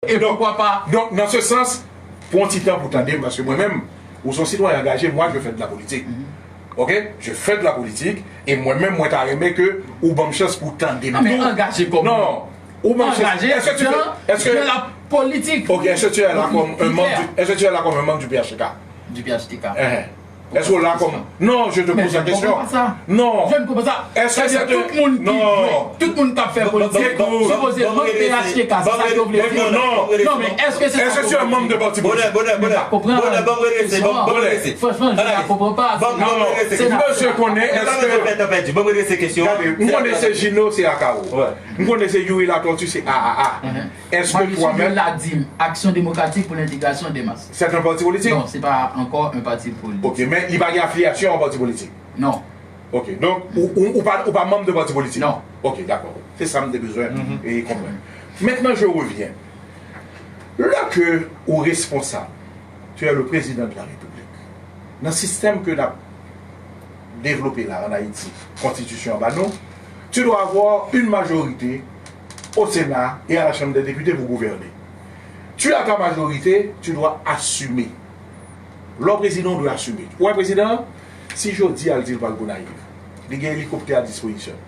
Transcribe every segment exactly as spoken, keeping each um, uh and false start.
Et pourquoi pas? Donk, nan se sans, pran ti tan pou tande m, paske mwen menm, ou se yon sitwayen angaje, moi, je fais de la politique. Ok? Je fais de la politique, e mwen menm, mwen ta renmen ke ou ban m chans pou tande m tou. Non, men angaje kòman? Non, ou ban m chans. Angaje dans, dans la politique. Ok, est-ce que tu es là comme un membre du, est-ce que tu es là comme un membre du P H T K? Du P H T K. Èske w la kòm... Non, je te pose la question. Non. Je ne comprends pas ça. Est-ce que c'est un... Tout moun ki, tout moun k ap fè politik, sipoze manm P H T K, se sa ke w vle di? Non. Non, men èske se sa ke w vle di? Bonè, bonè, bonè. Bonè, ban m redrese, ban m redrese. Franchman, je ne comprends pas. Ban m redrese. Mesye konnen, èske... Ban m redrese kesyon. Gade, m konnen se Gino, se Akao. M konnen se Youri Latortue, se A A A. Èske toi menm... Marie Soudure la di m, Action Démocratique pour l'Intégration des Masses. C'est un parti politique? Non, c'est pas encore un parti politique. Ok, men li pa gen afilyasyon a yon pati politik? Non. Ok, donk, ou, ou, ou pa, ou pa manm de pati politik? Non. Ok, dakò. Se sa m te bezwen e konprann. Maintenant, je reviens. Lè ke ou responsab, tu es le président de la République. Nan sistèm ke n ap devlope la, an Ayiti, konstitisyon an ba nou, tu dois avoir une majorité au Sénat et à la Chambre des députés pour gouverner. Tu as ta majorité, tu dois assumer. Lè w prezidan, w dwe asime. Ou wè prezidan an, si jodi a l di l pral Gonayiv, li gen elikoptè a dispozisyon l,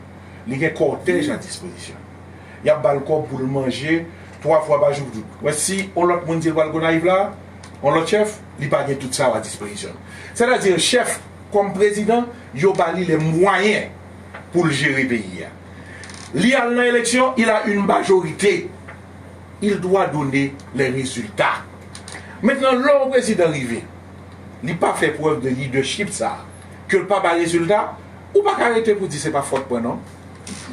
li gen kòtèj a dispozisyon l, y ap ba l kòb pou l manje twa fwa pa jou. Wè, si yon lòt moun di l pral Gonayiv la, yon lòt chèf, li pa gen tout sa yo a dispozisyon l. Sètadi, chèf, kòm prezidan, yo ba li lè mwayen pou l jere peyi a. Li al nan eleksyon, il a une majorité. Il doit donner les résultats. Maintenant, lè yon prezidan rive, li pa fè prèv de leadership sa, ke l pa bay rezilta, ou pa ka rete pou di se pa fòt mwen non.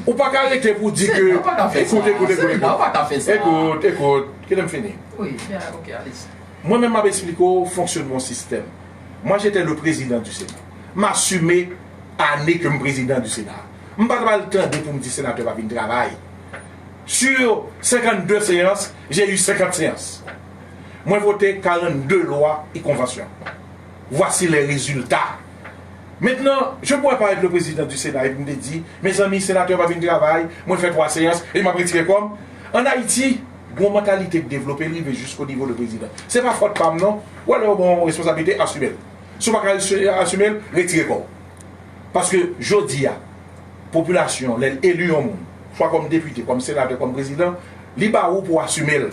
Ou pa ka rete pou di ke... Ekout, ekout, ekout, ekout. Ekout, ekout. Kite m fini. Mwen menm m ap eksplike w fonksyònman yon sistèm. Moi, j'étais le président du Sénat. M asime ane ke m prezidan di Sena. M pa t pral tande pou m di senatè pa vin travay. Sur cinquante-deux séances, j'ai eu cinquante séances. Mwen vote quarante-deux lwa e konvansyon. Voici les résultats. Maintenant, je pourrais pas être le président du Sénat epi m te di, mezanmi, senatè pa vin travay, mwen fè twa seyans e m ap retire kò m. An Ayiti, gen yon mantalite k devlope, l rive jisko nivo de prezidan. Se pa fòt pa m non. Ou wè lè yo ba w yon responsablite, asime l. Si w pa ka asime l, retire kò w. Paske jodi a, popilasyon, lè l eli yon moun, swa kòm depite, kòm senatè, kòm prezidan, li ba ou pou w asime l.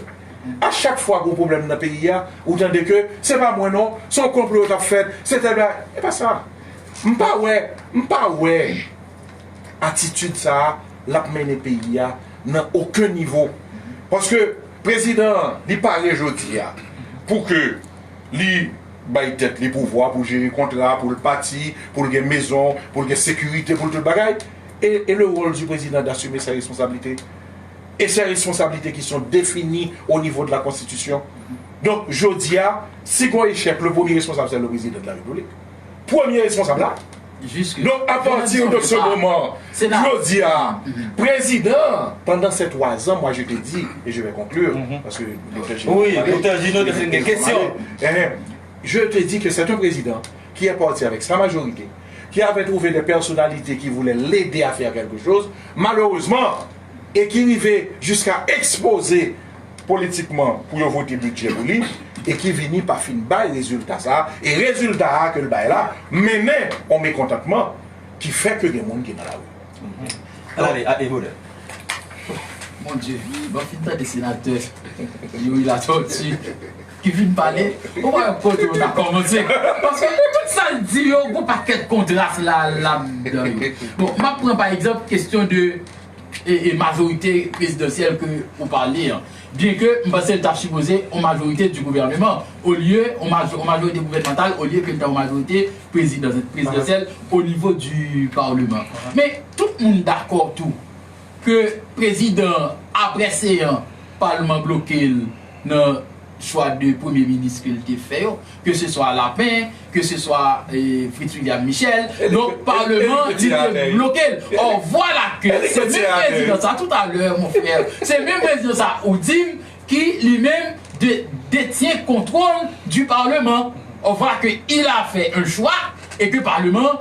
A chak fwa gen yon pwoblèm nan peyi a, ou tande ke se pa mwen non, se yon konplo yo t ap fè, se tèl bagay. E pa sa. M pa wè, m pa wè atitid sa a, l ap mennen peyi a nan okenn nivo. Paske prezidan an, li pare jodi a pou ke li bay tèt li pouvwa pou l jere kontra, pou l pati, pou l gen mezon, pou l gen sekirite, pou l tout bagay. Et, et le rôle du président d'assumer ses responsabilités. Et ses responsabilités qui sont définies au niveau de la Constitution. Donk, jodi a, si gon echèk, le premier responsable, c'est le président de la République. Premye responsab la. Donk, à partir de ce moment, jodi a, prezidan, pendant ces trois ans, moi, je te dis, et je vais conclure, parce que Doktè Gino, Doktè Gino, gen kesyon. Je te dis que c'est un président qui est parti avec sa majorité, qui avait trouvé des personnalités qui voulaient l'aider à faire quelque chose. Malheureusement, e ki rive jiska ekspoze politikman pou yo vote bidjè pou li, e ki vini pa fin bay rezilta sa a, e rezilta a ke l bay la mennen yon mekontantman ki fè ke gen moun ki nan lari. Ale, ale, modèl. Mon Dieu, bon, fin tande senatè Youri Latortue ki fin pale, ou pa wè kote yo ta kòmanse. Paske tout sa l di yo, gon pakèt kontras la, ladan yo. Bon, m ap pran pa egzanp kesyon de e, e majorite prezidansyèl ke ou pale an. Byenke m panse l t ap sipoze yon majorite du gouvernement, olye yon maj-, yon majorite gouvènmantal, olye ke l ta yon majorite prezidan-, prezidansyèl o nivo du parlement. Men tout moun dakò tou ke prezidan, apre seyan, palman bloke l nan chwa de premye minis ke l te fè yo, ke se swa Lapin, ke se swa, eh, Fritz William Michel. Donk, palman, li te bloke l. Or, voilà que se menm prezidan sa, tout à l'heure, mon frère, se menm prezidan sa ou di m ki li menm de-, détient contrôle du Parlement. Or, voilà que il a fait un choix et que Parlement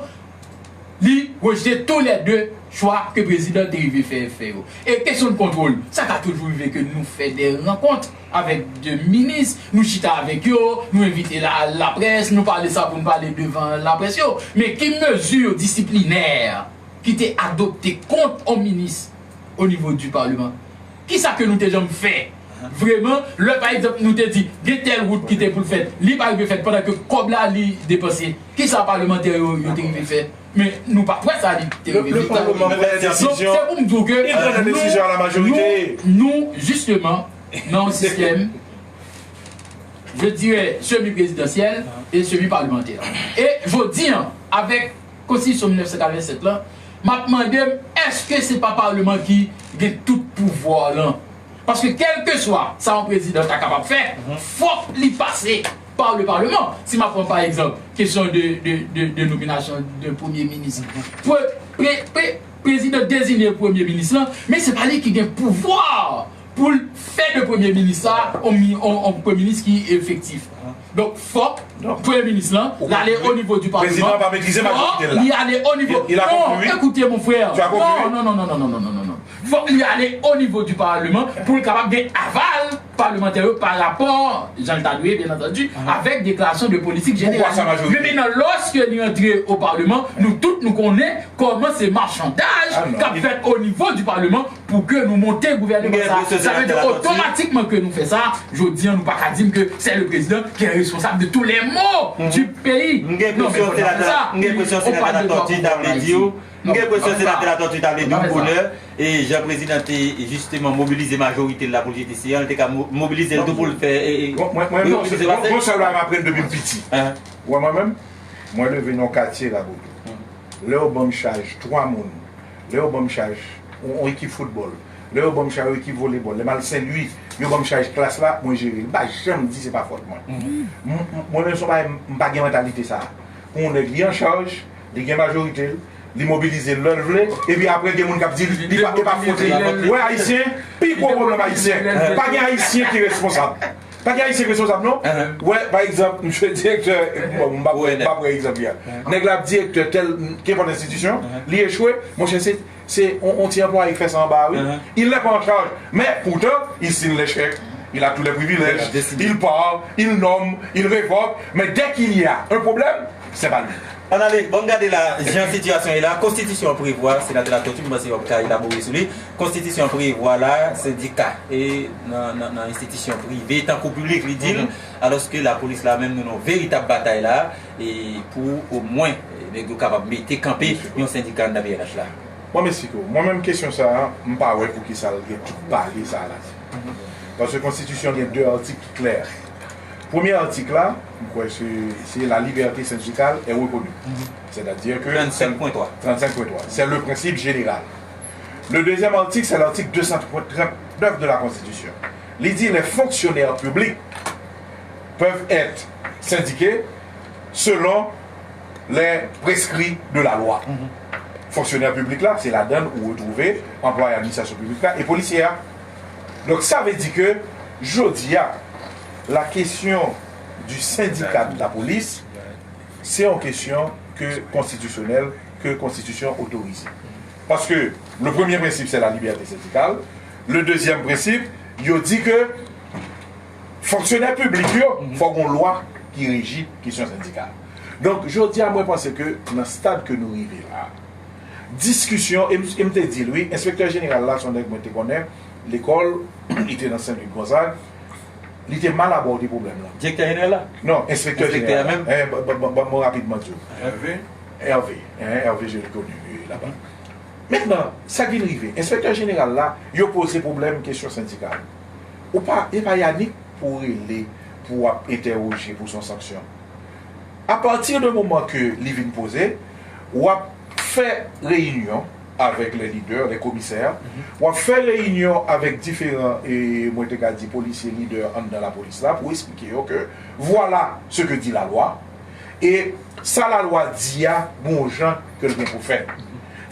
li rejte tou lè de chwa ke prezidan te rive fè, fè yo. E kesyon de kontwòl, sa ka toujou rive ke nou fè de rankont avèk de minis, nou chita avèk yo, nou envite la, laprès, nou pale sa pou nou pale devan laprès yo. Men ki mezi disiplinè ki te adopte kont yon minis o nivo di palman? Kisa ke nou te janm fè? Vreman, lè pa egzanp nou te di gen tèl wout ki te pou l fèt, li pa rive fèt pandan ke kòb la li depanse. Kisa palmantè yo, yo te rive fè? Men nou pa kwè sa li te rive fèt. Donk, se pou m di w ke nou, nou, nou, jisteman, nan yon sistèm, je dirais, semi-présidentiel et semi-parlementaire. E jodi a, avèk Konstitisyon mil nèf san katrevennsèt lan, m ap mande m, èske se pa palman ki gen tout pouvwa lan? Paske kèlkeswa sa yon prezidan ta kapab fè, fòk li pase pa le palman. Si m ap pran pa egzanp kesyon de, de, de, de nominasyon de premye minis, pre, pre, pre, prezidan deziye premye minis lan, men se pa li ki gen pouvwa pou l fè de premye minis sa yon, yon, yon premye minis ki efektif. Donk, fòk premye minis lan, l ale o nivo di palman. Fòk li ale o nivo. Non, ekoute, mon frè. Non, non, non, non, non, non, non, non, non, non. Fòk li ale o nivo di palman pou l kapab gen aval palmantè yo pa rapò, jan l ta dwe, byen antandi, avèk deklarasyon de politik jeneral. Men mentnan, lòske li antre o palman, nou tout nou konnen kòman se machandaj k ap fèt o nivo di palman pou ke nou monte gouvènman sa. Sa vle di otomatikman ke nou fè sa, jodi a nou pa ka di m ke c'est le président qui est responsable de tous les maux du pays. Non, men fò n pa fè sa. On parle de droit. M gen enpresyon senatè Latortue ta vle di w bonè, e jan prezidan te jisteman mobilize majorite l la pou l jete siyen an, li te ka mo-, mobilize l tou pou l fè, e, e, remobilize pase. Gon sèl bagay m aprann depi m piti. Ou wè mwen menm, mwen leve nan yon katye Raboto. Lè yo ban m chaj twa moun, lè yo ban m chaj yon, yon ekip foutbòl, lè yo ban m chaj yon ekip volebòl, lè m al Sen Lwi, yo ban m chaj klas la, mwen jere l. M pa janm di se pa fòt mwen. M, m, mwen menm se yon bagay, m, m pa gen mantalite sa a. Pou yon nèg li an chaj, li gen majorite l, li mobilize l lè l vle, epi apre gen moun k ap di l, li pa, e pa fòt li. Ou wè Ayisyen, pi gwo pwoblèm Ayisyen. Pa gen Ayisyen ki responsab. Pa gen Ayisyen ki responsab, non. Ou wè, pa egzanp, misye direktè, bon, m pa, m pa pran egzanp li a. Nèg la ap direktè tèl, kenpòt enstitisyon, li echwe, monchè, se, se yon, yon ti anplwaye k fè sa anba a, wi. Il n'est pas en charge. Mais pourtant, il signe les chèques, il a tous les privilèges, il parle, il nomme, il révoque. Mais dès qu'il y a un problème, c'est pas lui. Ann ale, bon, gade la, jan sitiyasyon ye la, konstitisyon an prevwa, senatè Latortue, m panse w ap ka elabore sou li, konstitisyon an prevwa la, sendika, e nan, nan, nan enstitisyon prive, tankou piblik, li di l, alòske lapolis la menm, nou nan yon veritab batay la, e pou omwen, e, nèg yo kapab mete kanpe yon sendika anndan P N H la. Bon, m eksplike w. Mwen menm, kesyon sa a, m pa wè poukisa l gen tout pale sa a la. Paske konstitisyon gen de atik ki klè. Premye atik la, m kwè se, se la liberté syndicale est reconnue. C'est-à-dire que trente-cinq point trois. Trente-cinq point trois. C'est le principe général. Le deuxième article, c'est l'article deux cent trente-neuf de la Constitution. Li di les fonctionnaires publics peuvent être syndiqués selon les prescrits de la loi. Fonksyonè piblik la, se ladan l ou retwouve anplwaye administrasyon piblik la e polisye a. Donk, sa vle di ke jodi a, la question du syndicat de la police, se yon kesyon ke konstitisyonèl, ke konstitisyon otorize. Paske le premier principe, c'est la liberté syndicale. Le deuxième principe, yo di ke fonksyonè piblik yo, fò gon lwa ki reji kesyon sendikal. Donk, jodi a, mwen panse ke nan stad ke nou rive la, diskisyon, e m, e m te di l, wi, enspektè jeneral la, se yon nèg mwen te konnen, lekòl, li te nan Sen Lwi Gonzag, li te mal abòde pwoblèm lan. Direktè jeneral la? Non, enspektè jeneral la. Enspektè a menm? Eh, ban, ban, ban, ban mwen rapidman di w. Hervé? Hervé, hein, Hervé, je le connais, euh, là-bas. Mentnan, sa k vin rive, enspektè jeneral la, yo poze pwoblèm kesyon sendikal. Ou pa, e pa Yanick pou w rele, pou w ap entèwoje, pou s on sanksyon. Apati de moman ke li vin poze, w ap fè reyinyon avèk les leaders, les commissaires, w ap fè reyinyon avèk diferan, e, mwen te ka di, polisye, lidè anndan lapolis la, pou eksplike yo ke vwala ce que dit la loi, e sa lalwa di a, gon jan ke l gen pou fèt.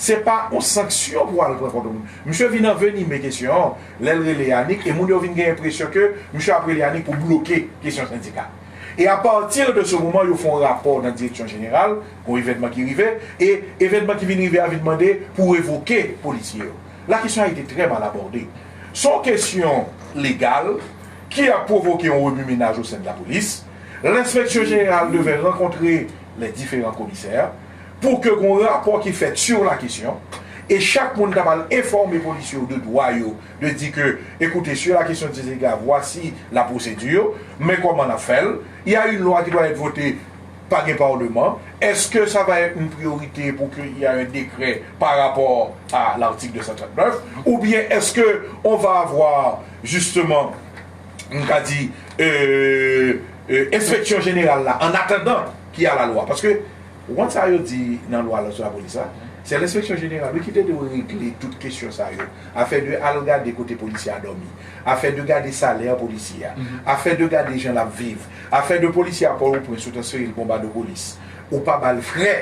Se pa yon sanksyon pou al pran kont yon moun. Misye vin anvenime kesyon an, lè l rele Yanick, e moun yo vin gen enpresyon ke misye ap rele Yanick pou bloke kesyon sendikal. E apati de se moman, yo fè yon rapò nan direksyon jeneral, gon evènman ki rive, e evènman ki vin rive a vin mande pou revoke polisye yo. La question a été très mal abordée. Se yon kesyon legal ki ap pwovoke yon remue-menaj au sein de la police. L'inspection générale devait rencontrer les différents commissaires pour que gon rapò ki fèt sur la question, e chak moun ta pral enfòme polisye yo de dwa yo, de di ke, écoutez, sur la question de ces dégâts, voici la procédure, men kòman n ap fè l. Il y a une loi qui doit être votée, pa gen pawleman. Est-ce que ça va être une priorité pour qu'il y a un décret par rapport à l'article deux cent trente-neuf? Ou bien est-ce que on va avoir justement, m ka di, euh, euh, inspection générale la, en attendant qu'il y a la loi? Paske, ou konn sa yo di nan lwa la sou lapolis la, se lenspeksyon jeneral, wi, ki te dwe regle tout kesyon sa yo. Afè de al gade kote polisye a dòmi, afè de gade salè polisye a, afè de gade jan l ap viv, afè de polisye a Pòtoprens ou transfere l Bonbadopolis, ou pa ba l frè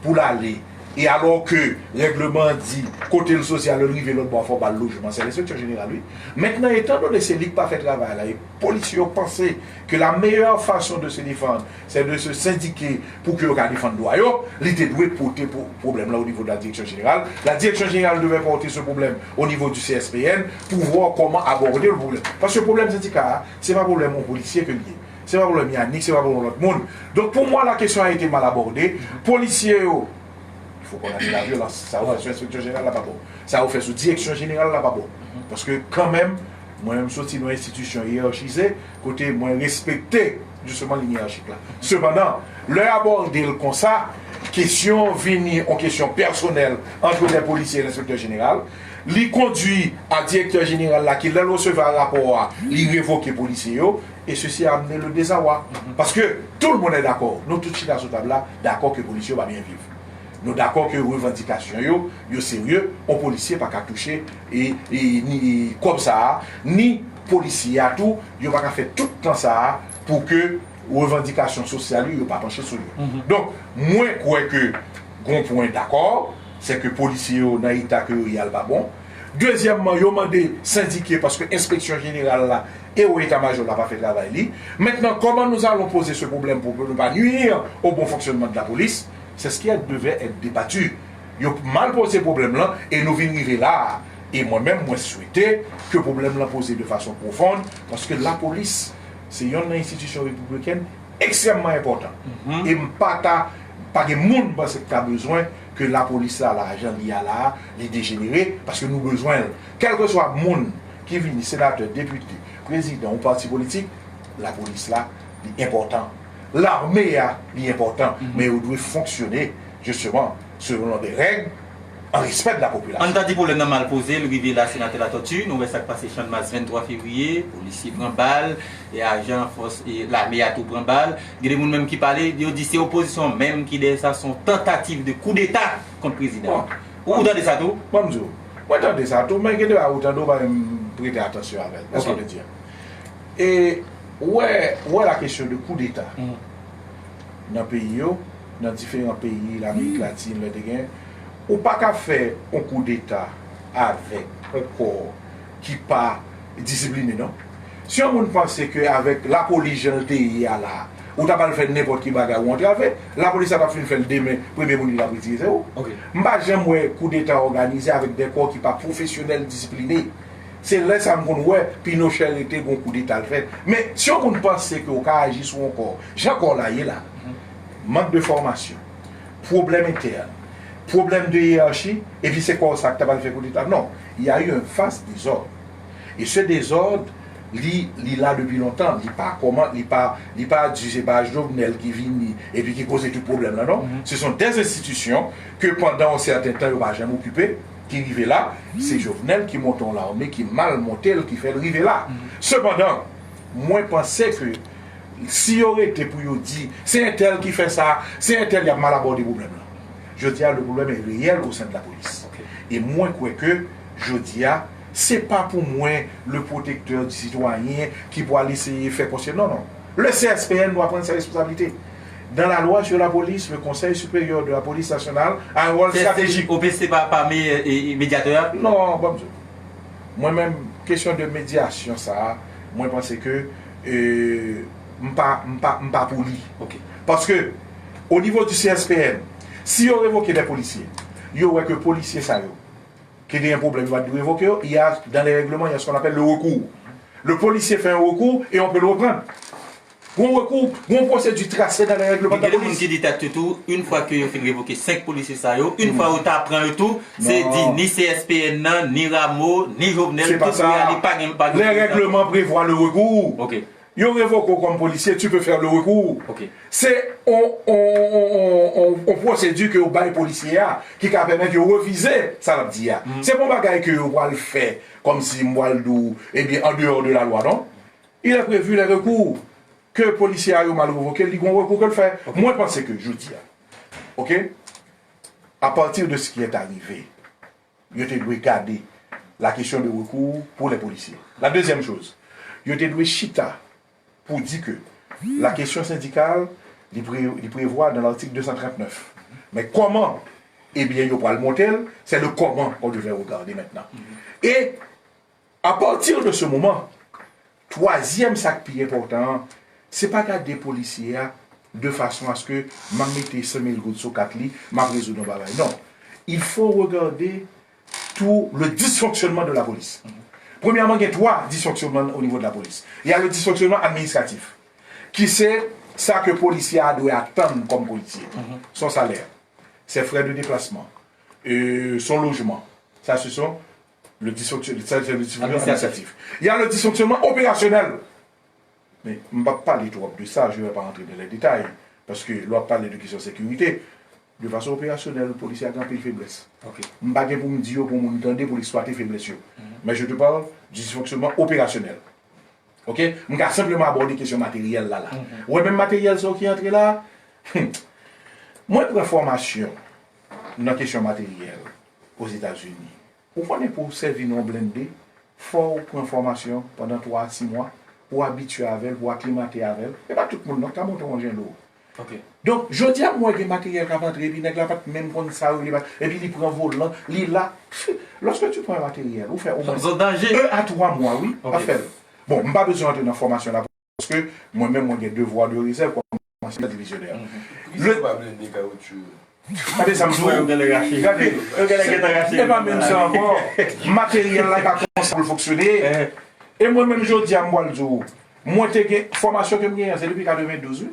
pou l ale, e alò ke règleman an di kote l soti a, lè l rive lòt bò a, fò w ba l lojman, se lenspeksyon jeneral, wi. Mentnan, etandone se li k pa fè travay la, e polisye yo panse ke la meilleure façon de se défendre, c'est de se syndiquer pou ke yo ka defann dwa yo, li te dwe pote pwoblèm lan o nivo de la direction générale. La direction générale devait porter ce problème au niveau du C S P N pour voir comment aborder le problème. Paske pwoblèm sendika a, se pa pwoblèm yon polisye ke l ye. Se pa pwoblèm Yanick, se pa pwoblèm lòt moun. Donk, pou mwen, la kesyon a ete mal abòde. Polisye yo, il faut condamner la violence. Sa yo fè sou enspektè jeneral la pa bon. Sa yo fè sou direksyon jeneral la pa bon. Paske, kanmenm, mwen menm soti nan enstitisyon yerachize, kote mwen respekte, jisteman, liy yerachi k la. Sepandan, lè abòde l konsa, kesyon vini yon kesyon pèsonèl ant de polisye e lenspektè jeneral, li kondui a direktè jeneral la ki, lè l resevwa rapò a, li revoke polisye yo, et ceci a amené le désarroi. Paske tout le monde est d'accord, nou tout chita sou tab la, dakò ke polisye yo pa byen viv. Nou dakò ke revandikasyon yo, yo serye, yon polisye pa ka touche e, e, ni kòb sa a, ni polisye a tou, yo pa ka fè tout tan sa a pou ke revandikasyon sosyal yo, yo pa panche sou yo. Donk, mwen kwè ke gon pwen dakò, se ke polisye yo nan eta ke yo ye a l pa bon. Dezyèmman, yo mande sendike paske enspeksyon jeneral la e o eta majò la pa fè travay li. Maintenant, comment nous allons poser ce problème pour ne pas nuire au bon fonctionnement de la police? C'est ce qui devait être débattu. Yo mal poze pwoblèm lan e nou vin rive la a. E mwen menm, mwen swete ke pwoblèm lan poze de fason pwofon, paske lapolis se yonn nan enstitisyon repibliken ekstrèmman enpòtan. E m pa ta, pa gen moun m panse ki ta bezwen ke lapolis la, la jan li a la a, li dejenere, paske nou bezwen l. Kèlkeswa moun ki vini senatè, depite, prezidan yon pati politik, lapolis la, li enpòtan. Lame a, li enpòtan, men yo dwe fonksyone, jisteman, selon de règ, an respè de la popilasyon. Ann ta di pwoblèm nan mal poze, l rive la, senatè Latortue, nou wè sa k pase Channmas venntwa fevriye, polisye pran bal, e ajan fòs, e lame a tou pran bal. Gen de moun menm ki pale, yo di se opozisyon menm ki dèyè sa, se yon tantativ de koudeta kont prezidan. Bon. Ou, ou tande sa tou? Ban m di w, mwen tande sa tou, men gen de bagay ou tande, ou pa menm prete atansyon avè l. Èske w te di a? E ou wè, ou wè la kesyon de koudeta nan peyi yo, nan diferan peyi Lamerik Latin, lè te gen, ou pa ka fè yon koudeta avèk yon kò ki pa disipline, non. Si yon moun panse ke avèk lapolis jan l te ye a la, ou ta pral fè nenpòt ki bagay ou antrave, lapolis la t ap fin fè l demen, premye moun ki t ap retire se ou. M pa janm wè koudeta òganize avèk de kò ki pa pwofesyonèl, disipline. Se lè sa m konn wè Pinochet rete gon koudeta l fèt. Men, si yon moun panse ke w ka aji sou yon kò, jan kò w la ye la, mank de fòmasyon, pwoblèm entèn, pwoblèm de yerachi, epi se kò w sa k ta pral fè koudeta. Non, il y a eu un vaste désordre. E se dezòd, li, li la depi lontan. Li pa kòman, li pa, li pa di se pa Jovenel ki vini epi ki koze tout pwoblèm lan, non. Se sont des institutions ke pandan yon sèten tan yo pa janm okipe, ki rive la, se Jovenel ki monte yon lame ki mal monte l, ki fè l rive la. Sepandan, mwen panse ke si yo rete pou yo di se entèl ki fè sa, se entèl, y ap mal abòde pwoblèm lan. Jodi a, le problème est réel au sein de la police. E mwen kwè ke jodi a, se pa pou mwen le protecteur du citoyen ki pral eseye fè konsye. Non, non. Le C S P N doit prendre ses responsabilités. Dans la loi sur la police, le Conseil supérieur de la police nationale a un rôle stratégique. O P C pa, pa meyè, e, e, medyatè a? Non, ban m di w. Mwen menm, kesyon de medyasyon sa a, mwen panse ke, e, m pa, m pa, m pa pou li. Ok. Paske, o nivo di C S P N, si yo revoke de polisye, yo wè ke polisye sa yo, ki genyen pwoblèm, yo pa t dwe revoke yo, il y a, dans les règlements, il y a ce qu'on appelle le recours. Le policier fait un recours et on peut le reprendre. Gon rekou, gon pwosedi trase dans les règlements de la police. Gen de moun ki di tat yo tou, une fois que yo fin revoke senk polisye sa yo, une fois yo ta pran yo tou, se di ni C S P N nan, ni Rameau, ni Jovenel, tout dwe ale, pa gen, pa gen. Les règlements prévoient le recours. Ok. Yo revoke w kòm polisye, tu peux faire le recours. Ok. Se on, on, on, on, on, on pwosedi ke yo bay polisye a ki ka pèmèt yo revize sa l ap di a. Se pa yon bagay ke yo pral fè kòmsi m pral di w, ebyen, en dehors de la loi, non. Il est prévu les recours. Ke polisye a yo mal revoke, li gon rekou ke l fè. Ok. Mwen panse ke jodi a, ok, à partir de ce qui est arrivé, yo te dwe gade la question de recours pour les policiers. La deuxième chose, yo te dwe chita pou di ke la question syndicale, li pre, li prevwa dans l'article deux cent trente-neuf. Men kòman, ebyen, yo pral monte l, c'est le comment qu'on devait regarder maintenant. Et à partir de ce moment, twazyèm sa k pi enpòtan an, se pa gade polisye a de fason à ce que m ap mete san mil goud sou kat li, m ap rezoud yon bagay. Non. Il faut regarder tout le dysfonctionnement de la police. Premyèman, gen twa disfonksyonman o nivo de la polis. Il y a le dysfonctionnement administratif, ki se sa ke polisye a dwe atann kòm polisye. Son salè, ses frais de déplacement, euh, son logement. Ça, ce sont le dysfonction-, ça, c'est le dysfonctionnement administratif. Il y a le dysfonctionnement opérationnel. Men, m p ap pale twòp de sa, je vais pas rentrer dans les détails, paske lè w ap pale de kesyon sekirite, de fason operasyonèl, polisye a gen anpil feblès. Ok. M pa gen pou m di yo pou moun tande pou l eksplwate feblès yo. Men je te parle du dysfonctionnement opérationnel. Ok? M ka senpleman abòde kesyon materyèl la la. Ou wè menm materyèl sa yo ki antre la, mwen pran fòmasyon nan kesyon materyèl Ozetazini. Ou konnen pou w sèvi nan yon blende, fò w pran fòmasyon pandan twa a sis mwa, pou w abitye avè l, pou w aklimate avè l. E pa tout moun non k ka monte yon anjen lou. Ok. Donk, jodi a, m wè gen materyèl k ap antre, epi nèg la pa t menm konn sa yo rele, epi li pran volan, li la. Lòske tu pran materyèl, ou fè omwen un à trois mois, wi, ap fè l. Bon, m pa bezwen antre nan fòmasyon la, paske mwen menm, mwen gen devwa de rezèv kòm ansyen divizyonè. Poukisa yo pa blende kawotchou yo? Gade sa m di w. Gade, se pa menm sa ankò. Materyèl la pa kòmanse pou l fonksyone. E mwen menm jodi a, m pral di w, mwen te gen fòmasyon ke m genyen an, se depi katrevendouz, wi.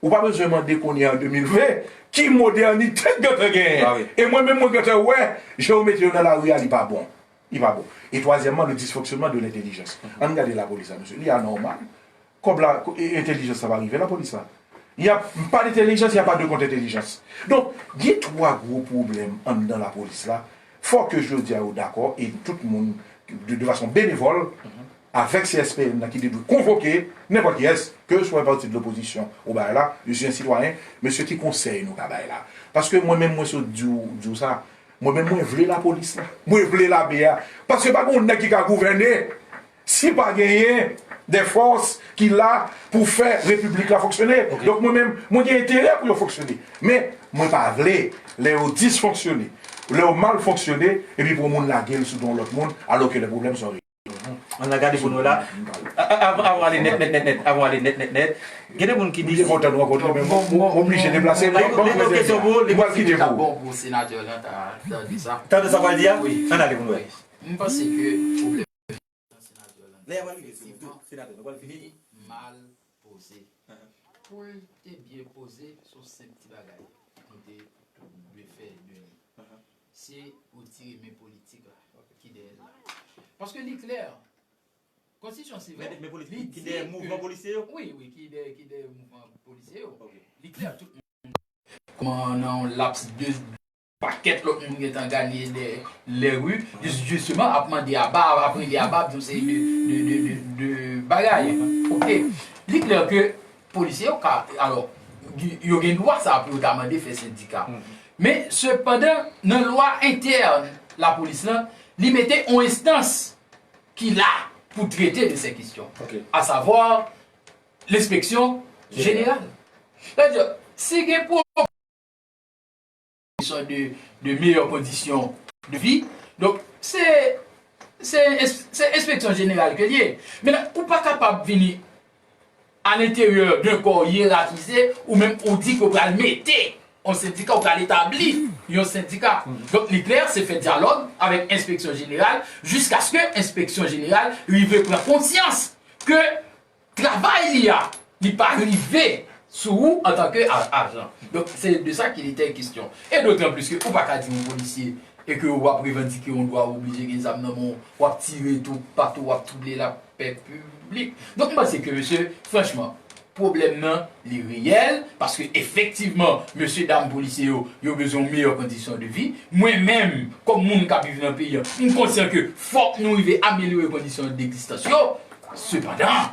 Ou pa bezwen mande kounye a an de mil ven, ki modènite k gentan genyen. E mwen menm, mwen gentan wè, jan yo mete yo nan lari a, li pa bon. Li pa bon. E twazyèmman, le dysfonctionnement de l'intelligence. Ann gade lapolis la, mesye. Li anòmal. Kòb la, e, entèlijans la pa rive lapolis la. Y a pas d'intelligence, y a pas de contre-intelligence. Donk, gen twa gwo pwoblèm anndan lapolis la. Fò ke jodi a yo dakò, e tout moun, de, de fason benevòl, avèk C S P N nan ki te dwe konvoke nenpòt kiyès, ke swa pati de lopozisyon ou bagay la, je suis un citoyen, mesye, ki konsèy nou ka bay la? Paske mwen menm, mwen sot di w, di w sa, mwen menm, mwen vle lapolis la, mwen vle lame a. Paske pa gen yon nèg ki ka gouvène si pa genyen de fòs ki la pou fè repiblik la fonksyone. Ok. Donk, mwen menm, mwen gen enterè pou yo fonksyone. Men, mwen pa vle, lè yo disfonksyone, lè yo mal fonksyone, epi pou yon moun lage l sou do yon lòt moun, alò ke lè pwoblèm se yon Ann al gade pou nou la. A, a, avan, avan ale nèt, nèt, nèt, nèt, avan ale nèt, nèt, nèt. Gen de moun ki di. M te kontan nou rankontre, men m, m, m oblije deplase. Ban m, ban m poze kesyon pou ou, li pral kite pou ou. Bon pou senatè lan ta tande sa. Tande sa pral di a? Wi. Ann ale pou nou wè. M panse ke pwoblèm senatè lan, lè y ap rive sou senatè, nou pral fini. Li mal poze. Pou l te byen poze, se yon senp ti bagay nou te dwe fè de li. Se retire men politik la ki dèyè l la. Paske li klè, konstitisyon se vre. Men, men politik ki dèyè mouvman polisye yo? Wi, wi, ki dèyè, ki dèyè mouvman polisye yo. Ok. Li klè, tout moun. Kòman nan yon laps de pakèt lòt moun gentan gade dèyè lè ri, jis, jisteman, ap mande aba, ap rele aba, ap di yon seri de, de, de, de, de bagay. Ok. Li klè ke polisye yo ka, alò, yo gen dwa sa pou yo ta mande fè sendika. Men, sepandan, nan lwa entèn lapolis lan, li mete yon enstans ki la pou trete de ces questions, ok, à savoir l'inspection générale. Sètadi, si gen pwoblèm de, de meilleures conditions de vie, donk, se, se, se enspeksyon jeneral ke l ye. Mentnan, ou pa kapab vini à l'intérieur d'un corps hiérarchisé, ou menm ou di ke w pral mete yon sendika, w pral etabli yon sendika. Donk, li klè, se fè dyalòg avèk enspeksyon jeneral, jiskaske enspeksyon jeneral rive pran konsyans ke travay li a, li pa rive sou ou antanke a- ajan. Donk, se de sa qu'il était question. E dotan plis ke ou pa ka di yon polisye e ke w ap revandike yon dwa, ou oblije gen zam nan men w, w ap tire toupatou, w ap twouble lapè piblik. Donk, m panse ke, mesye, franchman, pwoblèm nan, li reyèl, paske efektivman, mesye dam polisye yo, yo bezwen yon meyè kondisyon de vi. Mwen menm, kòm moun k ap viv nan peyi an, m konsyan ke fòk nou rive amelyore kondisyon degzistans yo. Sepandan,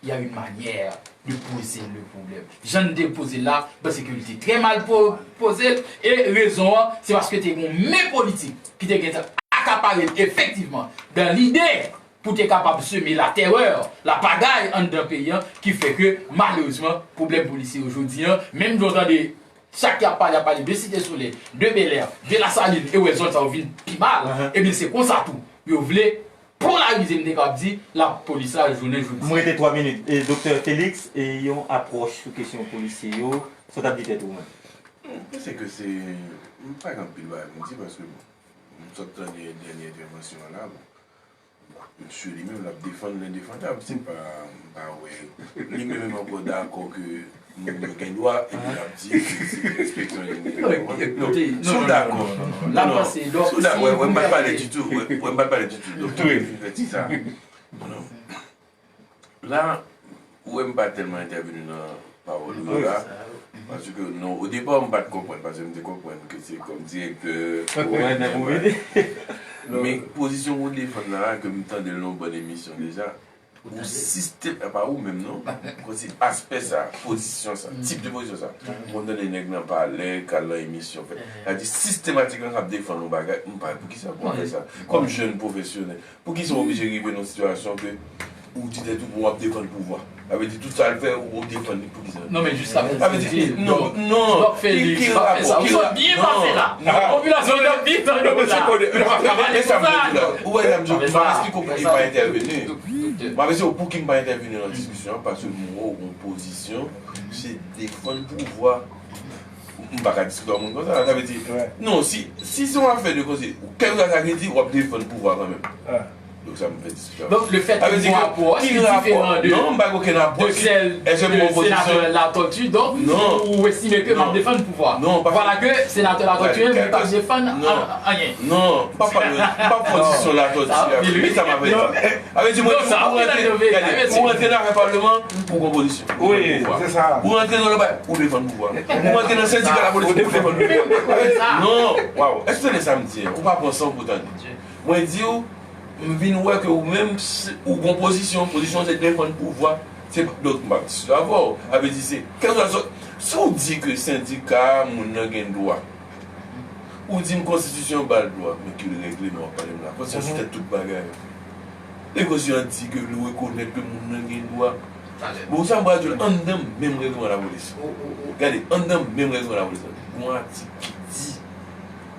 il y a une manière de poser le problème. Jan n te poze l la, m panse ke l te trè mal po- poze l. E rezon an, se paske te gen yon men politik ki te gentan akapare l efektivman, dans l'idée pou te kapab seme latèrè, lapagay anndan peyi an, ki fè ke, malerezman, pwoblèm polisye yo jodi an, menm jan w tande chak y ap pale, y ap pale de Site Solèy, de Bèlè, de Lasalin, e w wè zòn sa yo vin pi mal, ebyen, se konsa tou yo vle polarize, m te kapab di, lapolis la jounen jodi. M rete twa minit. E, Doktè Félix, e yon apwòch sou kesyon polisye yo, sa w t ap di tèt ou menm? M panse ke se, m pa gen anpil bagay pou m di, paske, bon, m sot tande dènye entèvansyon an la, bon, mesye li menm, l ap defann lendefandab, se pa, m pa wè, li menm menm ankò dakò ke moun yo gen dwa, epi l ap di se, se enspeksyon jeneral. Non, si w dakò, non, non, non, si w dakò, wè, wè, m pa t pale ditou, wè, wè, m pa t pale ditou, donk, m fin fè ti sa. Non. La, ou wè m pa tèlman entèveni nan pawòl ou yo la, paske, non, o depa, m pa t konprann, paske m te konprann ke se kòm direktè, men pozisyon ou defann la, ke m tande l nan yon bann emisyon deja, ou sistèm, pa ou menm, non, kòmsi aspè sa, pozisyon sa, tip de pozisyon sa, m konn tande nèg nan palè, k al nan emisyon, fè, sa di sistematikman k ap defann yon bagay, m pa, poukisa pou w fè sa? Kòm jèn pwofesyonèl, poukisa w oblije rive nan yon sitiyasyon ke ou di tèt ou w ap defann pouvwa? Sa vle di tout sa l fè, ou defann li, poukisa? Non, men jiskaprezan, se di, non, non, Doc Félix, pa fè sa. Ou sot byen pase la. Popilasyon an ap byen tande w la. Ou pa ka pale konsa, non. Ou wè, m ap eksplike w pouki m pa entèveni. M ap eksplike w pouki m pa entèveni nan diskisyon an, paske m wè w gon pozisyon, se defann pouvwa. M pa ka diskite ak moun konsa, sa vle di, non, si, si se yon afè de koze, kèlkeswa sa ki di, w ap defann pouvwa kanmenm. Donk sa m fè diskisyon. Donk, le fèt ke m gon apwòch ki diferan de, de sèl de senatè Latortue, donk, ou estime ke m ap defann pouvwa. Vwala ke senatè Latortue menm li p ap defann anyen. Non, m p ap pale, m p ap fè diskisyon Latortue avè, men sa m ap fè. Sa vle di, mwen di, pou rantre, gade, pou rantre nan afè palman, pou gon pozisyon. Wi, se sa. Ou rantre nan lòt bagay, ou defann pouvwa. Ou rantre nan sendika lapolis, ou defann pouvwa. Non, waw, èske w tande sa m di an? Ou pa pran san w pou tande. Mwen di w, m vin wè ke ou menm, ou gon pozisyon, pozisyon se defann pouvwa. Se, donk, m ap diskite avè w. Sa vle di se, kèlkeswa, si w di ke sendika, moun nan gen dwa. Ou di m konstitisyon ba l dwa, men ki règleman w ap pale m la? Konstitisyon se tèt tout bagay. E konstitisyon an di ke li rekonèt ke moun nan gen dwa. Bon, sa m pral di w la, anndan menm règleman lapolis. Gade, anndan menm règleman lapolis la, gon atik ki di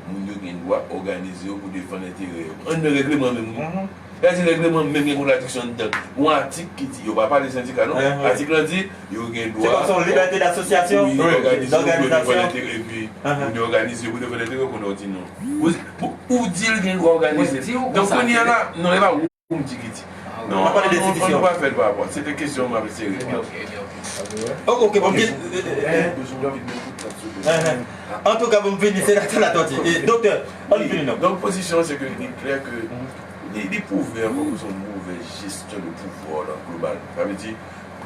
moun yo gen dwa òganize yo pou defann enterè yo. Anndan règleman menm, wi. Sa vle di règleman menm gen kontradiksyon anndan l. Gon atik ki di, yo pa pale sendika non. Atik lan di, yo gen dwa. Se kòm se yon libète dasosyasyon, wi, òganize yo pou yo defann enterè, epi moun yo òganize yo pou defann enterè yo, kounye a w di non. Ou, ou, ou di l gen dwa òganize l. Donk kounye a la, non, e pa ou m di ki di. Non, non, non, nou pa fè l pa rapò. Se te kesyon m ap eseye reponn. Ok, ok, bon, antouka, bon, m vini, senatè Latortue. E, doktè, ann fini non. Donk, pozisyon an, se ke li klè ke li, li pwouve ankò ke se yon movèz jesyon de pouvwa w lan global. Sa vle di,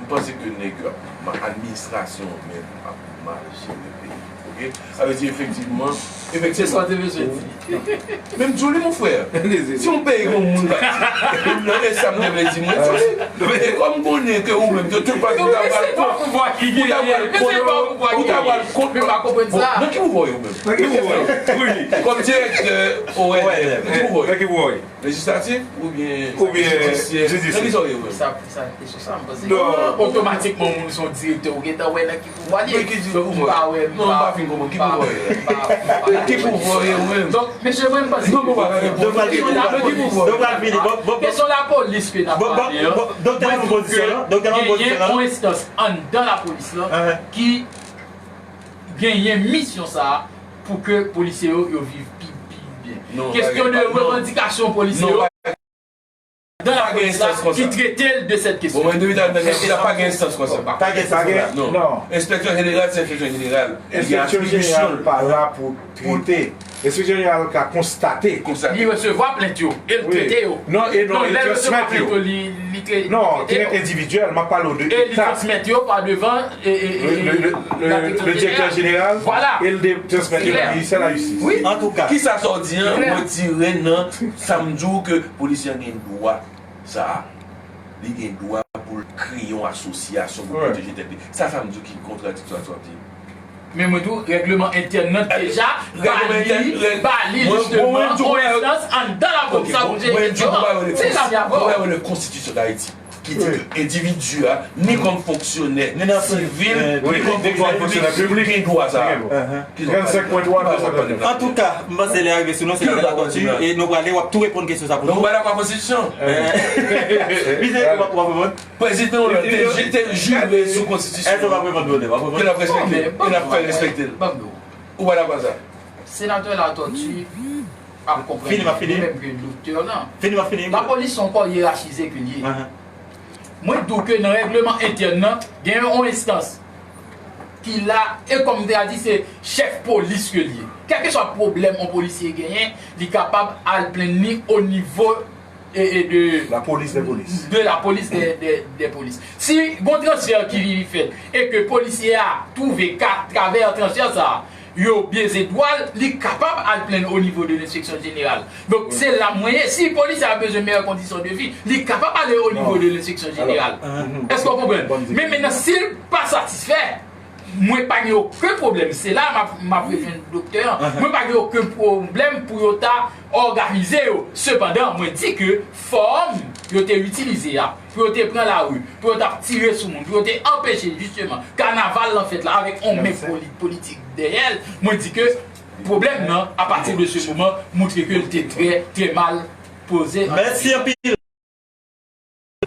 m panse ke nèg yo ap ma-, administrasyon an menm ap mal jere peyi. Ok? Sa vle di, efektivman, efektivman. Se sa w te bezwen di. Men m di w li, mon frè. Si yon peyi gen yon moun k ap di, e sa m te vle di, mwen di w li. E kòm m konnen ke ou menm, de tout fason, ou ta pral kont, ou ta pral kont, ou ta pral kont. Bon, nan ki pouvwa w ye ou menm? Nan ki pouvwa w ye? Wi. Kòm direktè O N M, nan ki pouvwa w ye? Lejislatif oubyen jidisyè? Nan ki sa w ye ou menm? Sa, sa, kesyon sa, m panse otomatikman moun se yon direktè, ou gentan wè nan ki pouvwa l ye. Ki pouvwa? M pa wè, m pa, m pa, m pa, m pa, m pa. Ki pouvwa w ye, ou menm? Donk, mesye, mwen, m panse ke kesyon lapolis, kesyon lapolis ke n ap pale an, mwen di ke genyen yon enstans anndan lapolis lan ki genyen misyon sa a pou ke polisye yo, yo viv pi, pi byen. Kesyon de revandikasyon polisye yo, anndan lapolis la ki trete l de sèt kesyon. Bon, mwen, depi talè, m ap di sa, pa gen enstans konsa. Pa gen enstans konsa. Non. Enspektè jeneral, se enspektè jeneral. Li gen atribisyon l. Enspektè jeneral pa la pou trete. Enspektè jeneral ka konstate. Li resevwa plent yo e l trete yo. Non, e non, li transmèt yo. Non, trete endividyèl, m ap pale w de eta. E li transmèt yo pa devan e, e, e, le, le, le, le direktè jeneral e l de, transmèt yo ba ministè lajistis. Wi. Antouka. Kisa sa w di an? Retire nan sa m di w ke polisye an gen dwa sa a. Li gen dwa pou l kreye yon asosyasyon pou l pwoteje tèt li. Sa, sa m di w ki kontradiktwa sa w ap di. Men mwen tou, règleman entèn nan deja ba li, ba li jisteman yon enstans anndan lapolis la pou jere kesyon an. Se sa m di a. Mwen wè le Konstitisyon Dayiti ki di ke endividi a, ni kòm fonksyonè sivil, ni kòm fonksyonè piblik, gen dwa sa a. Trannsenk pwen twa de Kòd Penal. Antouka, m panse lè a rive sou nou, Senatè Latortue, e nou prale, w ap tou reponn kesyon sa pou nou. Donk, ou pa dakò ak Konstitisyon? Misye, w ap reponn. Prezidan w lan te jire sou Konstitisyon. Èske w ap reponn pou nou? W ap reponn? Ke l ap respekte l, ke l ap fè respekte l. Ou pa dakò ak sa? Senatè Latortue ap konprann li menm ke doktè lan. Lapolis se yon kò yerachize ke l ye. Mwen di w ke nan règleman entèn nan, gen yon enstans ki la, e kòm m te a di, se chèf polis ke l ye. Kèlkeswa pwoblèm yon polisye genyen, li kapab al plenn li o nivo e, e de, de la polis de, de, de polis. Si gon transfè ki fèt e ke polisye a twouve ka travè transfè sa a, yo byeze dwa l, li kapab al plenn o nivo de lenspeksyon jeneral. Donk, se la mwen ye. Si polisye a bezwen meyè kondisyon de vi, li kapab ale o nivo de lenspeksyon jeneral. Èske w konprann? Men mentnan, si l pa satisfè, mwen pa gen okenn pwoblèm. Se la m ap, m ap rejwenn doktè an. Mwen pa gen okenn pwoblèm pou yo ta òganize yo. Sepandan, mwen di ke fòm yo te itilize a, pou yo te pran lari, pou yo t ap tire sou moun, pou yo te anpeche, jisteman, kanaval lan fèt la avèk yon men poli-, politik dèyè l, mwen di ke pwoblèm nan, apati de se moman, montre ke l te trè, trè mal poze. Mèsi anpil.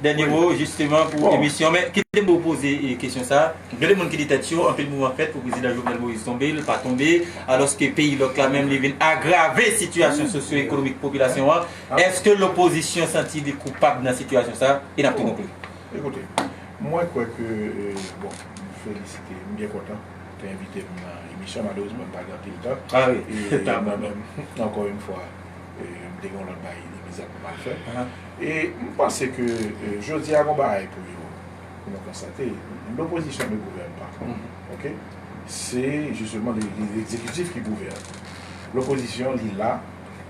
Dènye mo, jisteman, pou emisyon. Men, kite m poze, e, kesyon sa a. Gen de moun ki di tèt yo, anpil mouvman fèt pou prezidan Jovenel Moïse tonbe, l pa tonbe, alòske peyi lòk la menm, li vin agrave sitiyasyon sosyo-ekonomik popilasyon an. Èske lopozisyon santi li koupab nan sitiyasyon sa a? E n ap tou konkli. Ekoute, mwen kwè ke, e, bon, m felisite, m byen kontan ke w envite m nan emisyon. Malerezman, m pa gen anpil tan. E mwen menm, ankò yon fwa, e, m te gen yon lòt bagay imedyat pou m al fè. E m panse ke, e, jodi a, gon bagay pou yo, pou nou konstate, lopozisyon ne gouverne pas. Oke? Se jisteman le, le, legzekitif ki gouvène. Lopozisyon, li la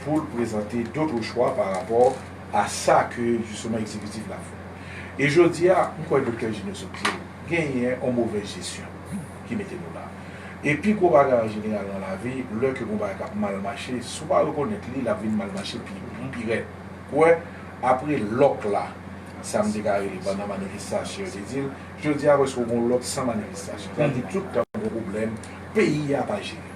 pou l prezante dòt chwa pa rapò a sa ke, jisteman, egzekitif la fè. E jodi a, m kwè Doktè Junior sot di l, genyen yon movèz jesyon ki mete nou la. E pi gwo bagay an jeneral nan lavi, lè ke gon bagay k ap mal mache, si w pa rekonèt li, l ap vin mal mache pi, pi rèd. Ou wè, apre lòk la, sa m te ka rele pandan manifestasyon, yo te di l, jodi a, prèske w gen yon lòk san manifestasyon. Sa vle di tout tan gon pwoblèm, peyi a pa jere.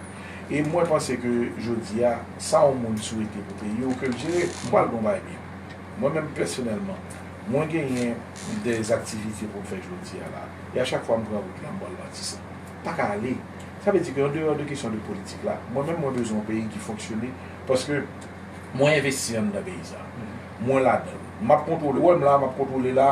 E mwen panse ke jodi a, sa yon moun swete pou peyi w, ke l jere, m pral gon bagay byen. Mwen menm pèsonèlman, mwen genyen de aktivite pou m fè jodi a la. E a chak fwa m pran wout la, m pral Matisan. Pa ka ale. Sa vle di ke andeyò de kesyon de politik la, mwen menm mwen bezwen yon peyi ki fonksyone, paske mwen envesti anndan peyi sa. Mwen ladan l. M ap kontwole, w wè m la, m ap kontwole la,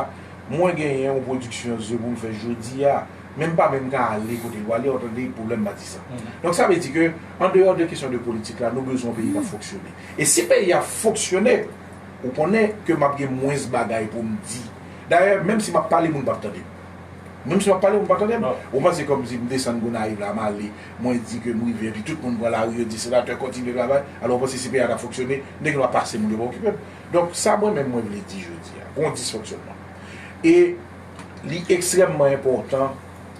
mwen genyen yon pwodiksyon ze pou m fè jodi a, men m pa menm ka ale kote l pwale, w tande pwoblèm Matisan. Donk sa vle di ke, andeyò de kesyon de politik la, nou bezwen yon peyi k ap fonksyone. E si peyi a fonksyone, ou konnen ke m ap gen mwens bagay pou m di. Dayè, menm si m ap pale, moun p ap tande m. Menm si m ap pale, moun p ap tande m. Ou panse kòmsi m desann Gonayiv la, m ale, mwen di ke m rive, epi tout moun pran lari, yo di, "Senatè, kontinye travay." Alò, ou panse si peyi a t ap fonksyone, nèg yo ap pase moun, yo p ap okipe m. Donk, sa mwen menm mwen vle di jodi a, gen yon disfonksyonman. E li ekstrèmman enpòtan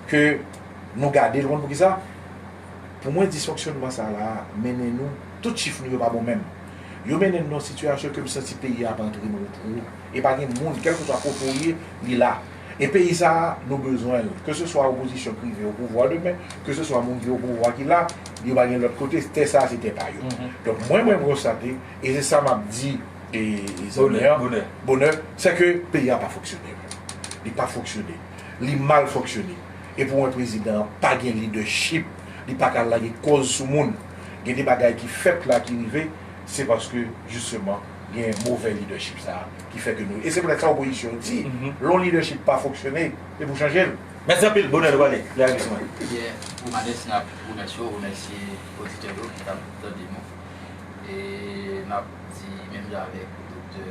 ke nou gade l, ou konn poukisa? Pou mwen, disfonksyonman sa la mennen nou, tout chif nou yo pa bon menm. Yo mennen n nan yon sitiyasyon ke m santi peyi a ap antre nan yon twou. E pa gen moun, kèlkeswa kote w ye, li la. E peyi sa a, nou bezwen l. Ke se swa opozisyon ki rive o pouvwa demen, ke se swa moun ki o pouvwa ki la, yo pa gen lòt kote, tè sa a se tè pa yo. Donk mwen, mwen konstate, e se sa m ap di, e, e zanmi an, bonè, se ke peyi a pa fonksyone. Li pa fonksyone. Li mal fonksyone. E pou mwen, prezidan an pa gen lidèchip. Li pa ka lage kòz sou moun. Gen de bagay ki fèt la ki rive, se paske, jisteman, gen movè lidèchip sa a ki fè ke nou. E se poutèt sa opozisyon di, lè yon lidèchip pa fonksyone, e pou chanje l. Mèsi anpil, bonè, nou pale. Lè a rive sou mwen. Pierre Romanes, n ap remèsye w, remèsye oditè yo ki t ap tande nou. E n ap di menm jan avèk doktè